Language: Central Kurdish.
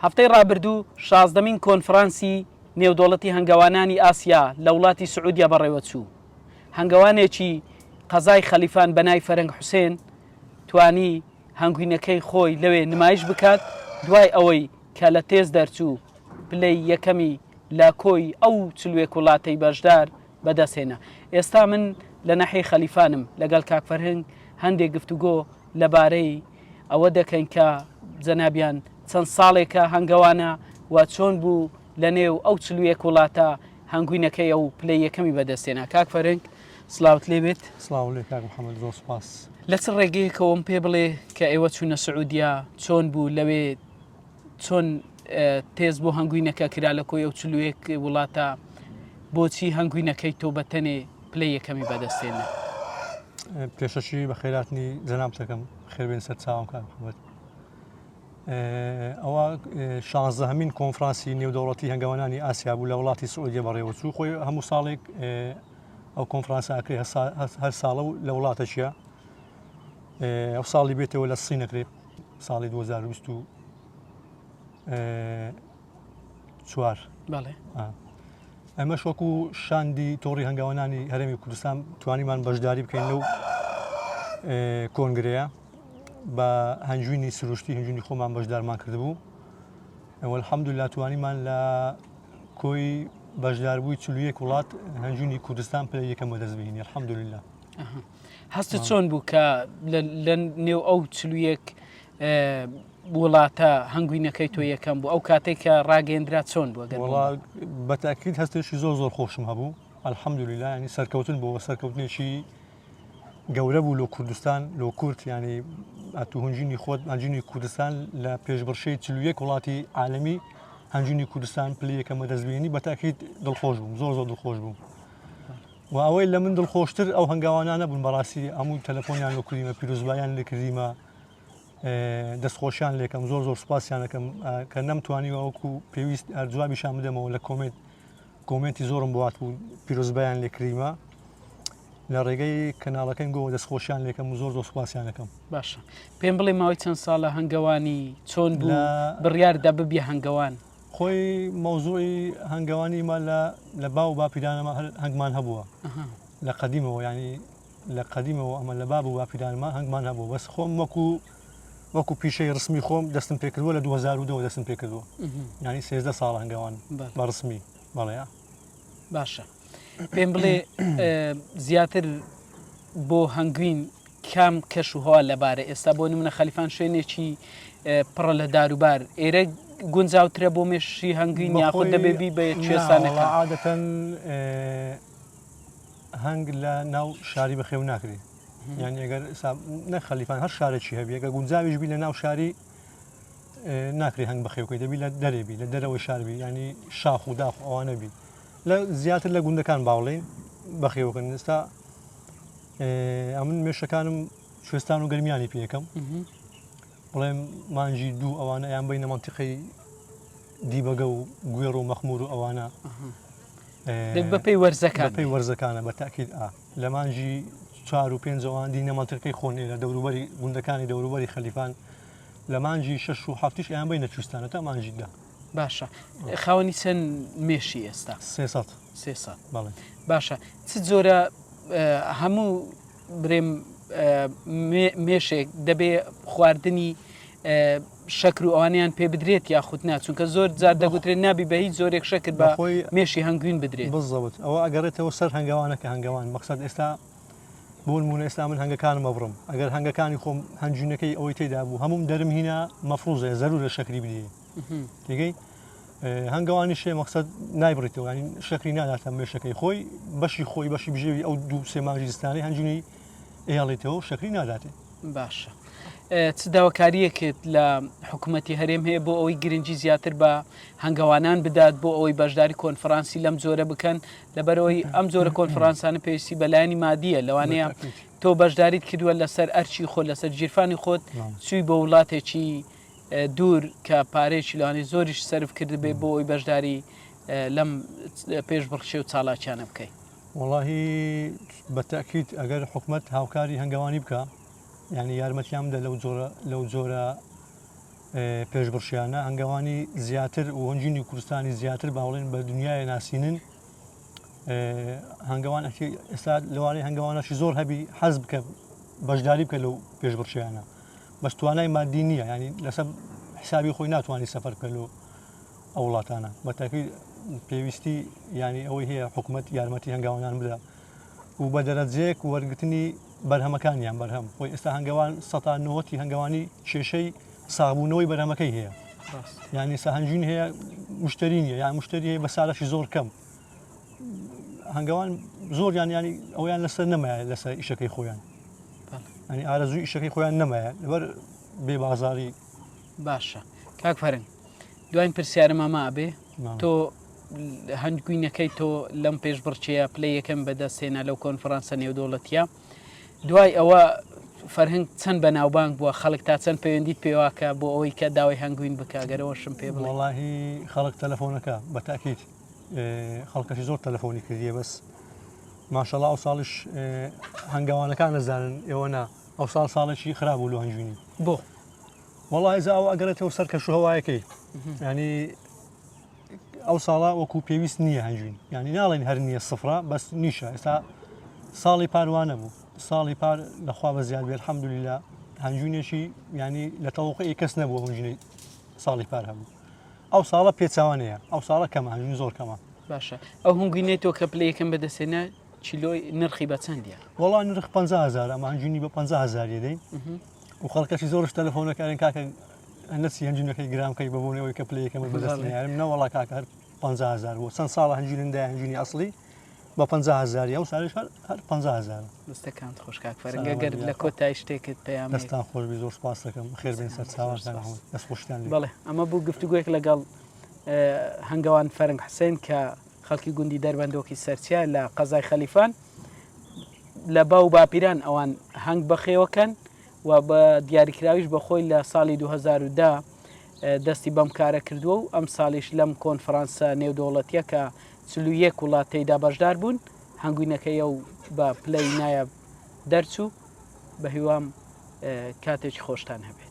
هەفتەی ڕابردوو شازدەمین کۆنفرانسی نێودەوڵەتی هەنگەوانانی ئاسیا لە وڵاتی سعودیە بەڕێوەچوو. هەنگەوانێکی قەزای خەلیفان بە ناوی فەرەنگ حوسێن توانی هەنگوینەکەی خۆی لەوێ نمایش بکات، دوای ئەوەی کە لە تێست دەرچوو پلەی یەکەمی لە کۆی ئەو 41 وڵاتەی بەشدار بەدەستهێنا. ئێستا من لە ناحیەی خەلیفانم لەگەڵ کاک فەرهەنگ هەندێک گفتوگۆ لەبارەی ئەوە دەکەین کە جەنابیان چەند ساڵێکە هەنگەوانە و چۆن بوو لە نێو ئەو 41 وڵاتە هەنگوینەکەی ئەو پلەی یەکەمی بەدەستێنا. کاک فەرهەنگ سڵاوت لێ بێت. سڵاو لێ کاک محەممەد زۆر سوپاس. لە چ ڕێگەیەکەوەم پێ بڵێ کە ئێوە چوونە سعودیا چۆن بوو لەوێ چۆن تێز بۆ هەنگوینەکە کرا لە کۆی ئەو 41 وڵاتە بۆچی هەنگوینەکەی تۆ بە تەنێ پلەی یەکەمی بەدەستێنە؟ پێشەکی بە خێراتنی جەناب دەکەم خێربێن سەر چاوم کاک محەممەد. ئەوە شانزەهەمین کۆنفرانسی نێودەوڵەتی هەنگەوانانی ئاسیا بوو لە وڵاتی سعودیە بەڕێوەچوو خۆی هەموو ساڵێک ئەو کۆنفرانسە ئەکرێ هەر ساڵە و لە وڵاتەکیە ئەو ساڵی بێتەوە لە سین ئەکرێت ساڵی 2024 بەڵێ ئەمەش وەکو شاندی تۆڕی هەنگاوانانی هەرێمی کوردستان توانیمان بەشداری بکەین لەو کۆنگرەیە بە هەنجوینی سروشتی هەنجوینی خۆمان بەشدارمان کردبوو والحەمدلله توانیمان لە کۆی بەشداربووی 41 وڵات هەنجوینی کوردستان پلە یەکەم بەدەست بهێنی الحمدلله هەستت چۆن بوو کە لە نێو ئەو 41 وڵاتە هەنگوینەکەی تۆ یەکەم بوو ئەو کاتێک کە ڕاگەندرا چۆن بووە گەر بەتاکیت هەستێکی زۆر زۆر خۆشم هەبوو الحمدلله ینی سەرکەوتن بۆ سەرکەوتنێکی گەورە بوو لۆ کوردستان لۆ کورد ینی ئەتو هەنجینی خۆت هەنجینی کوردستان لە پێشبڕشەی 41 وڵاتی عالمی هەنجینی کوردستان پلی یەکەمە دەستبیێنی بەتاکیت دڵخۆش بووم زۆر زۆر دڵخۆش بووم و ئەوەی لە من دڵخۆشتر ئەو هەنگاوانانە بوون بەڕاستی هەموو تەلەفۆنیان لۆ کردیمە پیرۆزبایان لێ کردیمە دەستخۆشیان لێکەم زۆر زۆر سوپاسیانەکەم کە نەمتوانیوە وەکو پێویست جوابیشان بدەمەوە لە کۆمێنت کۆمێنتی زۆرم بۆ هاتبوو پیرۆزبایان لێ کردیمە لە ڕێگەی کەناڵەکەی گۆوە دەستخۆشیان لێکەم و زۆر زۆر سوپاسیانەکەم. باشە پێم بڵێ ماوەی چەند ساڵە هەنگەوانی چۆن بوو بڕیار دا ببیە هەنگەوان؟ خۆی مەوزوعی هەنگەوانی ئیمە لە لە باو و باپیرانەمە هەر هەنگمان هەبووە لە قەدیمەوە یانی لە قەدیمەوە ئەمە لە باب و باپیرانمە هەنگمان هەبووە بەس خۆم وەکو وەکو پیشەی ڕسمی خۆم دەستم پێکردووە لە 2002 دەستم پێکردووە یانی 13 ساڵ هەنگەوان بە ڕسمی بەڵێ باشە پێم بڵێ زیاتر بۆ هەنگوین کام کەش و هەوا لەبارە ئێستا بۆ نمونە خەلیفان شوێنێکی پڕە لە داروبار ئێرە گونجاوترە بۆ مێشی هەنگوین یاخود دەبێ بی بە کوێستانەکە عادەتەن هەنگ لە ناو شاری بەخێو ناکرێت یان ئەگەر نە خەلیفان هەر شارێکی هەبێ گە گونجاویش بی لە ناو شاری ناکرێ هەنگ بەخێوکەی دەبی لە دەرێبی لە دەرەوەی شاربی ینی شاخ و داخ ئەوانە بی لە زیاتر لە گوندەکان باوڵین بەخێوکەن ئێستا ئەمن مێشەکانم کوێستان و گەرمیانی پێەکەم بڵێم مانجی دوو ئەوانە یان بینە منتیقی دیبەگە و گوێڕ و مەخمور و ئەوانە بەپی وەرزەکان پێی وەرزەکانە بە تاکیید ئا لە مانجی چوار و پێنجەوان دینە منتیقی خۆن لە دەوروبەری گوندەکانی دەوروبەری خەلیفان لە مانجی شەش و حەفتیش ئەیان بینە کوێستانە تا مانجی دە باشە خاوەنی چەند مێشی ئێستا؟ 300 300 بەڵێ باشە چ جۆرە هەموو برێم مێشێک دەبێ خواردنی شەکر و ئەوانیان پێ بدرێت یاخود نا چونکە زۆر جار دەگوترێت نابی بە هیچ زۆرێک شەکر بە خۆی مێشی هەنگوین بدرێت بزەوت ئەوە ئەگەڕێتەوە سەر هەنگەوانەکە هەنگەوان مەقسەد ئێستا بۆ نمونە ئێستا من هەنگەکانم ئەبڕم ئەگەر هەنگەکانی خۆم هەنجوینەکەی ئەوەی تێدا بوو هەموم دەرم هینا مەفروزە زەرورە شەکری بدەیە تێگەی هەنگەوانی شێ مەقسەد نایبڕیتەوە ینی شەکری ناداتە مێشەکەی خۆی بەشی خۆی بەشی بژێوی ئەو دوو سێ مانگی زستانەی هەنجوینی ئێڵیتەوە شەکری ناداتێ باشە چ داواکاریەکت لە حکوومەتتی هەرێم هەیە بۆ ئەوەی گرنگی زیاتر بە هەنگەوانان بدات بۆ ئەوەی بەشداری کۆنفرانسی لەم جۆرە بکەن لەبەرئەوەی ئەم جۆرە کۆنفرانسانە پێویستی بە لایەنی مادیە لەوانەیە تۆ بەشداریت کردووە لەسەر ئەرچی خۆت لەسەر گیرفانی خۆت چووی بۆ وڵاتێکی دوور کە پارەیەکی لەوانەیە زۆریش سەرف کردبێ بۆ ئەوی بەشداری لەم پێشبڕکێ و چالاکیانە بکەیت. وەڵاهی بە تەئکید ئەگەر حکومەت هاوکاری هەنگەوانی بکا یانی یارمەتیان بدە لەو جۆرە لەو جۆرە. پێشبڕکێیانە هەنگەوانی زیاتر و هەنگوینی کوردستانی زیاتر باوڵێن بە دنیای ناسینن هەنگەوان ئێستا لەوانەیە هەنگەوانەشی زۆر هەبی حەز بکە بەشداری بکە لەو پێشبڕکێیانە بەس توانای مادی نییە ینی لەسەر حسابی خۆی ناتوانانی سەفەر بکە لۆ ئەو وڵاتانە بەتاکی پێویستی ینی ئەوەی هەیە حکوومەت یارمەتی هەنگاوانان بدا و بە دەرەجەیەک وەرگرتنی بەرهەمەکانیان بەرهەم خۆی ئێستا هەنگەوان سەتا نەوەتی هەنگەوانی کێشەی ساغبوونەوەی بەرهەمەکەی هەیە یعنی سەهنجین هەیە مشتری نیە یان مشتری هەیە بە سارەشی زۆر کەم هەنگەوان زۆریان ینی ئەویان لەسەر نەمایە لەسەر ئیشەکەی خۆیان ینی ئارەزوو ئیشەکەی خۆیان نەمایە لەبەر بێ بازاری باشە کاک فەرنگ دواین پرسیارم ئەمە ئەبێ تۆ هەنگوینەکەی تۆ لەم پێشبڕکێیە پلەی یەکەم بەدەستهێنا لەو کۆنفرانسە نێودەوڵەتیە دوای ئەوە فەرهەنگ چەند بەناوبانگ بووە خەڵک تا چەند پەیوەندیت پێواکە بۆ ئەوەی کە داوای هەنگوین بکە گەرەوەشم پێ بڵێ وەڵاهی خەڵک تەلەفۆنەکە بە تاکیت خەڵکەشی زۆر تەلەفۆنی کردیە بەس ماشەڵا ئەو ساڵش هەنگاوانەکان نەزانن ئێوە نا ئەو ساڵ ساڵێکی خراپ بوو لۆ هەنگوینی بۆ وەڵا ئێستا ئەوە ئەگەڕێتەوە سەر کەش و هەوایەکەی ینی ئەو ساڵە وەکو پێویست نییە هەنگوین ینی ناڵێن هەر نییە سفرە بەس نیشە ئێستا ساڵی پاروانە بوو ساڵی پار لەخوا بە زیاد بێت الحەمدللە هەنگوینێکی ینی لە تەوەقعی کەس نەبوو هەنگوینی ساڵی پار هەبوو ئەو ساڵە پێچوانەیە ئەو ساڵە کەمە هەنگوین زۆر کەمە باشە ئەو هەنگوینەی تۆ کە پلە یەکەم بەدەستێنە کیلۆی نرخی بە چەندە؟ وەڵا نرخ 50000 ئەمە هەنگوینی بە 50000 دەین و خەڵکەشی زۆرش تەلەفۆنەکە ئەرێن کاکە نەچی هەنجینەکەی گران بکەی بە بۆنەوەی کە پلەی یەکەمت بەدەست نەیارم نەوەڵا کاکە هەر 50000 بوو چەند ساڵە هەنجینم دای هەنجینی ئەسڵی بە 50000 ئەو ساڵیش هەر هەر 50000 دەستەکانت خۆش کاک فەرنگ ئەگەر لە کۆتایی شتێکت پەیام دەستان خۆش بی زۆر سپاس دەکەم خێر بێن سەر چاوانتان دەست خۆشتان لێ بەڵێ ئەمە بوو گفتوگۆیەک لەگەڵ هەنگەوان فەرنگ حسێن کە خەڵکی گوندی دەربەندۆکی سەرچیا لە قەزای خەلیفان لە باو باپیران ئەوان هەنگ بەخێوەکەن و بە دیاریکراویش بە خۆی لە ساڵی 2010 دەستی بەم کارە کردووە و ئەم ساڵیش لەم کۆنفرانسە نێودەوڵەتیە کە 41 وڵات تێیدا بەشدار بوون هەنگوینەکەی ئەو بە پلەی نایاب دەرچوو بە هیوام کاتێکی خۆشتان هەبێت.